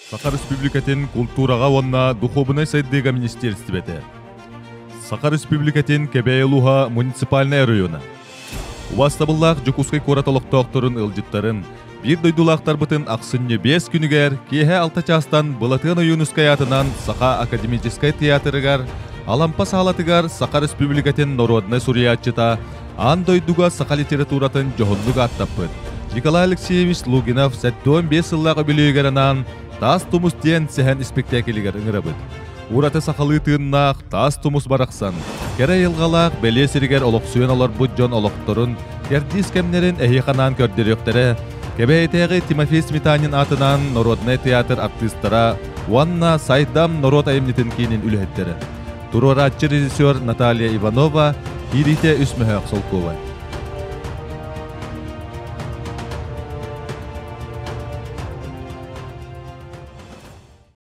Саха Республикатын култуураҕа уонна духуобунай сайдыыга министиэристибэтэ. Саха Республикатын Кэбээйи улууһа муниципальнай оройуона. Убаастабыллаах Дьокуускай куорат олохтоохторун ыалдьыттарын, биир дойдулаахтарбытын ахсынньы 5 күнүгэр киэһэ 6 чаастан Былатыан Ойуунускай аатынан Саха академическай театрыгар Алампа саалатыгар Саха Республикатын народнай суруйааччыта, аан дойдуга саха литературатын дьоһуннук ааттаппыт Николай Алексеевич Лугинов 75 сыллаах үбүлүөйүгэр анаан «Таас тумус» диэн сэһэн испиктээкилигэр ыҥырабыт. Ураты сахалыы тыыннаах Таас тумус барахсан кэрэ айылҕалаах бэлиэ сиригэр олохсуйан олорбут дьон олохторун, кэрдиис кэмнэрин эһиэхэ анаан көрдөрүөхтэрэ. Кэбээйитээҕи Тимофей Сметанин аатынан народнай театр артыыстара уонна Сайдам норуот айымньытын киинин үлэһиттэрэ. Туруорааччы режиссер Наталья Иванова киириитэ үс мөһөөх солкуобай.